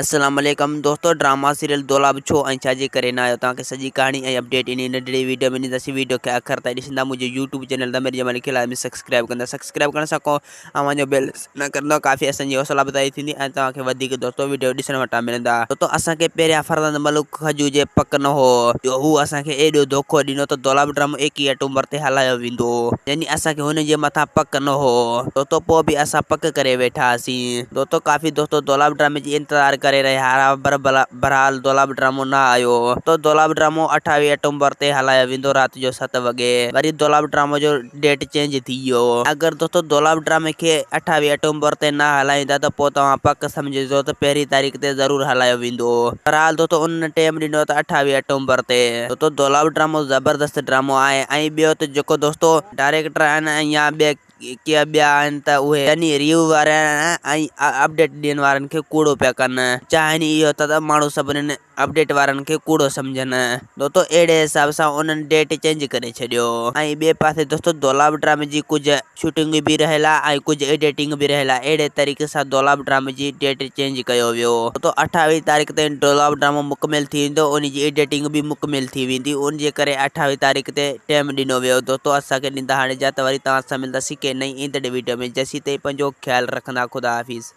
السلام عليڪم دوستو ڊراما سيريل دولاب ڇو ۽ ڇا جي ڪري نه آيو توهان کي سڄي ڪهاڻي ۽ اپڊيٽ انهي ننڍڙي ويڊيو ۾ ڏينداسين ويڊيو کي آخر تائين ڏسندا منهنجو يوٽيوب چينل ضمير جمالي کي لازمي سبسڪرائب ڪندا سبسڪرائب ڪرڻ سان ڪو اوهان جو بيل نه ڪرندو ڪافي اسان جي حوصلا افزائي ٿيندي ۽ توهان کي وڌيڪ دوستو ويڊيو ڏسڻ وٽان ملندا دوستو اسان کي پهريان فرزند ملوڪ کجو جي پڪ نه هو جو هو اسان کي ايڏو دوکو ڏنو ته دولاب ڊرامو ايڪيهه آڪٽومبر تي هلايو ويندو يعني اسان کي هن جي مٿان پڪ نه هو دوستو پوء به اسان پڪ ڪري ويٺاسين. دوستو ڪافي دوستو دولاب ڊرامي جي انتظار ڪري رهيا هئا پر بھرحال دولاب ڊرامو نه آيو تو دولاب ڊرامو اٺاويهه آڪٽومبر تي هلايو ويندو رات جو ست وڳي وري دولاب ڊرامو جو ڊيٽ چينج ٿي ويو اگر دوستو دولاب ڊرامي کي اٺاويهه آڪٽومبر تي نه هلائيندا ته پوء توهان پڪ سمجهجو ته پهرين تاريخ تي ضرور هلايو ويندو بھرحال دوستو انهن ٽيم ڏنو ته اٺاويهه آڪٽومبر تي دوستو دولاب ڊرامو زبردست ڊرامو آهي ۽ ٻيو ته جيڪو دوستو ڊائريڪٽر آهن ۽ يا ٻيا ڪي ٻيا آهن ته اهي يعني ريويو وارن ۽ اپڊيٽ ڏيڻ وارن کي ڪوڙو پيا ڪن. چاهين اهو ٿا ته ماڻهو سڀني اپڊيٽ وارن کي ڪوڙو سمجهن. دوستو اهڙي حساب سان انهن ڊيٽ چينج ڪري ڇڏيو. ۽ ٻئي پاسي دوستو دولاب ڊرامي جي ڪجهه شوٽنگ به رهيل آهي ۽ ڪجهه ايڊيٽنگ به رهيل آهي اهڙي طريقي سان دولاب ڊرامي جي ڊيٽ چينج ڪيو ويو. دوستو اٺاويهه تاريخ تائين دولاب ڊرامو مڪمل ٿي ويندو ان جي ايڊيٽنگ به مڪمل ٿي ويندي ان جي ڪري اٺاويهه تاريخ تي ٽيم ڏنو ويو دوستو اسان کي ڏيندا هاڻي اجازت وري توهان سان ملنداسين ڪنهن نئين ايندڙ ويڊيو ۾ جيسين تائين پنهنجو خيال رکندا خدا حافظ.